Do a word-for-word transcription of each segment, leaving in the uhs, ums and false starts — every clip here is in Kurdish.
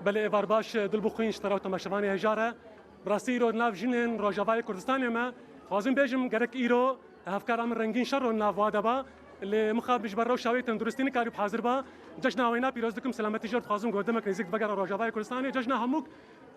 Belê, êvar baş, Dilbixwîn, ji te re û temaşevanê hejar e. Bi rastî îro di nav jinên Rojavayê Kurdistanê me. Dixwazim bêjim, gerek îro hevkara min Rengîn Şero di nav wa de ba. Lê mixabin ji ber rewşa wê tenduristî nikarî bi hazir ba. Cejna wêna pîroz dikim, selametî jê re dixwazim ku demek nêzîk di vegera Rojavayê Kurdistanê. Cejna hemûk,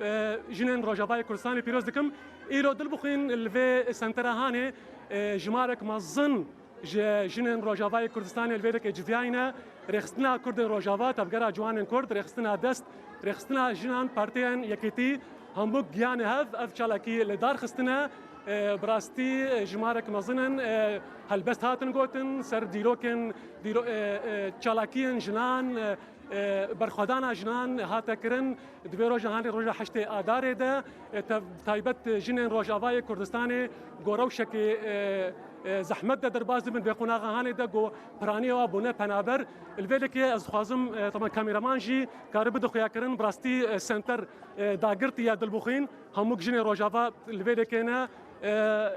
e, jinên Rojavayê Kurdistanê pîroz dikim. Îro Dilbixwîn li vê sentera Hanê, e, jimarek mezin ji jinên Rojavayê Kurdistanê li vê derê civiyayî ne, rêxistina Kurdên Rojava, tevgera ciwanên Kurd, rêxistina dest, rêxistina jinan, partiyên yekîtî, hemû giyanê hev ev çalakî li dar xistine. E, bi rastî, e, jimarek mezin in, e, helbest hatin gotin, ser dîrokên, dîro-, e, e, çalakiyên jinan, e, e, berxwedana jinan hate kirin. Di vê roja Hanê, roja heştê Adarê de, e, te-, taybet jinên Rojavayê Kurdistanê go rewşekê, e, e, zehmet de derbas dibin vê qonaxa Hanê de, go piraniya wa bûne penaber. Li vê derê ez dixwazim, e, taban kameraman jî kare bide xuyakirin, bi rastî, e, senter, e, dagirtî ya Dilbixwîn, hemûk jinê Rojava li vê derê ne. E,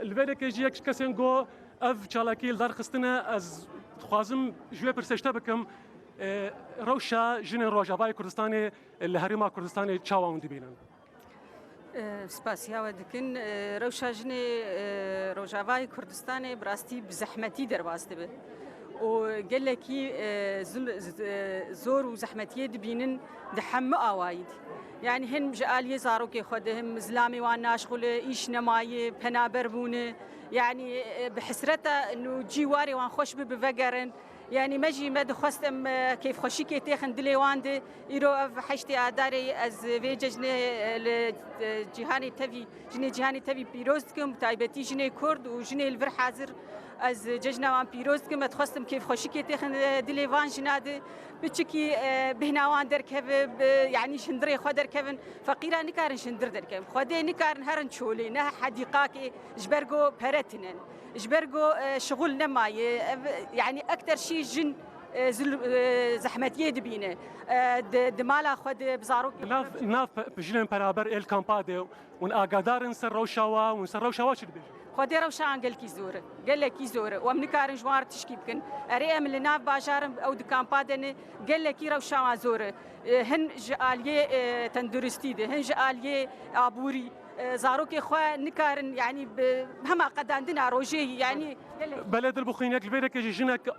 li vê derê jî yek ji kesên go ev çalakî li dar xistine, ez dixwazim ji wê pirsê ji te bikim, e, rewşa jinên Rojavayê Kurdistanê li Herêma Kurdistanê çawa hûn dibînin? E, spasiya we dikin. E, rewşa jinê, e, Rojavayê Kurdistanê bi rastî bi zehmetî derbas dibe. Û gelekî, e, zul-, z-, e, zor û zehmetiyê dibînin di hemû awayî de. Yanî hin ji aliyê zarokê xwe de, hin zilamê wan naşxule, îş nemayê, penaber bûne. Yanî, e, bi hesreta nû cî warê wan xweş bi, bi vegerin. Yanî me jî me dixwest em, e, kêfxweşîkê têxin dilê wan de. Îro ev heştê Adarê ez vê cejnê, e, li, e, cîhanê tevî, jinê cîhanê tevî pîroz dikim, bi taybetî jinê Kurd û jinê li vir hazir ez cejna wan pîroz dikim. Me dixwest em kêfxweşîkê têxin, e, dilê van jina de. Biçikî, e, bêhna wan derkeve, bi, yanî ji hundirê xwe derkevin. Feqîra nikarin ji hundir derkevin. Xwedê nikarin herin çolê, ne hedîqakê, ji ber ku pere tune ne. Ji ber ku, e, şixul nemaye, ev, yanî ekter şî jin, e, zul-, e, zehmetiyê dibîne. E, di, di mala xwe de bi zarokê Nav, xwe nav pe-, jinên penaber ê li kampa de hûn agadar in ser rewşa wa, hûn ser rewşa wa çi dibêjin? Xwedê rewşa wan gelkî zor e, gelekî zor e. Û em nikarin ji wan re tişkî bikin. Erê em li nav bajar in, ew di kampa de ne, gelekî rewşa wan zor e. E, hin ji aliyê, e, tenduristî de, hin ji aliyê aborî, e, zarokê xwe nikarin, yanî bi hema qedandina rojê, yanî gelek. Belê, Dilbixwîn, yek li vê derê jî jinek, e,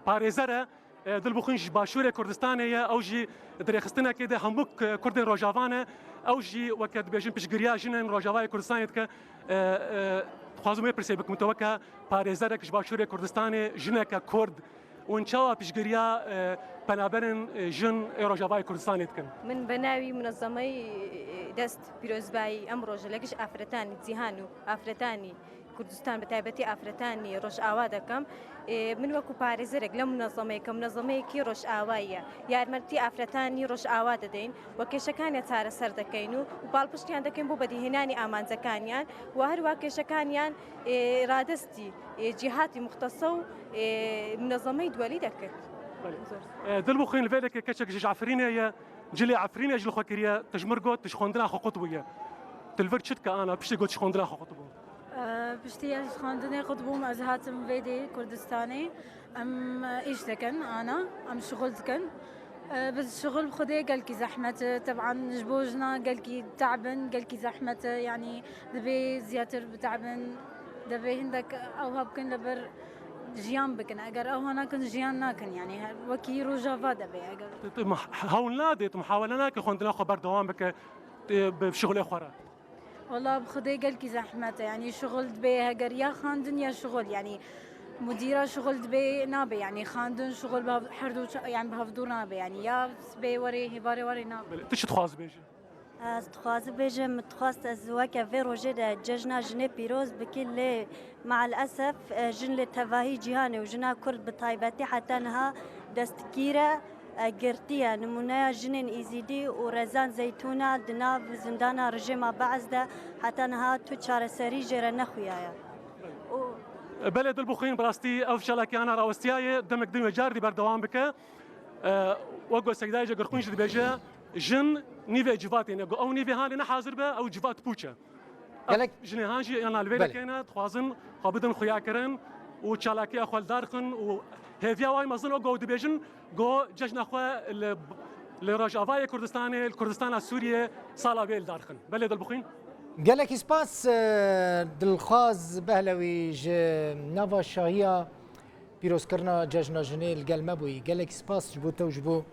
parêzer e, e, Dilbixwîn ji Başûrê Kurdistanê ye, ew jî di rêxistinekê de hemû k-, Kurdên Rojava ne, ew jî weke dibêjin piştgiriya jinên Rojavayê Kurdistanê dike. E, e, dixwazim wê pirsê bikim, te weke parêzerek ji Başûrê Kurdistanê, jineke Kurd, hûn çawa piştgiriya, e, penaberên, e, jin ê Rojavayê Kurdistanê dikin? Min bi navî munezemeyî, e, dest pîrozbayî em rojhilek ji Afretanî, Cîhan û Afretanî Kurdistan, bi taybetî Afretanî Rojava dekim. E, min wekû parêzerek le munezemeyeke, munezemeyekî Rojavayî ye. Yarmetiya Afretanî Rojava dideyn. Û kêşekaniya çareser dekeyn û, û palpiştiyan dekeyn bo bedîhênanî amancekaniyan û her wa kêşekaniyan, e, radestî, e, cîhatî muxtesa û, e, munezemeyî duwelî dekin. Belê. Zor. E, Dilbixwîn, li vê derê keçek ji Efrînê ye, cilê Efrînê ji li xwe kiriye, tu ji mir got tu ji xwendina xwe qut bûye. Tu li vir çi dike ana, piştî got ji xwendina xwe qut bû? E, piştî ez ji xwendinê qut bûm, ez hatim vê dê Kurdistanê. Em, e, îş dikin, ana, em şixul dikin. E, bi şixul bi xwedê gelkî zehmet e. Teban ji bo jina gelkî te'b in, gelkî zehmet e. Yanî divê zêdetir bite'bin, divê hindek ew hebkin li ber jiyan bikin. Eger ew nakin, jiyan nakin. Yanî her wekî Rojava de be. Eger Tu, tu mih-, hewl nade, tu muhawele nake xwendina xwe berdewam bike, e, bi şixulê xwe re? Wela bi xwedê gelkî zehmet e, yanî şixul dibê heger ya xwendin ya şixul, yanî mudîra şixul dibê nabe, yanî xwendin şixul bi hev-, her du ça-, yanî bi hevdû nabe, yanî ya sibê werê, hêvarê werê nabe. Belê, tu çi dixwazî bêjî? Ez dixwazî bêjim, min dixwast ez weke vê rojê de cejna jinê pîroz bikî, lê me'el esef, e, jin li tevahî cîhanê û jina Kurd bi taybetî heta niha destgîr e, e, girtî ye. Nimûneya jinên Êzîdî û Rezan Zeytûna di nav zindana rejîma Be'es de heta niha tu çareserî jê re nexuyaye. Û Belê, Dilbixwîn, bi rastî ev çalakiyana rawestiyaye, demek din wê car dî berdewam bike. E, wek ku Seydayê Cegirxwîn jî dibêje, jin nîvê civatê ne, ku ew nîvê hanê ne hazir be, ew civat pûç e. Gelek jinê han jî yana li vê Belê. Derê ne, dixwazin xwe bidin xuyakirin û çalakiya xwe li dar xin û hêviya wan mezin o ku dibêjin ku cejna xwe li b-, Li Rojavayê Kurdistanê, li Kurdistana Sûriyê sala wê li dar xin. Belê dilbixwîn. Gelekî spas e, Dilxwaz Behlewî ji nava şahiya pîrozkirina Cejna Jinê li gel me bûyî. Gelekî spas ji bo te û ji bo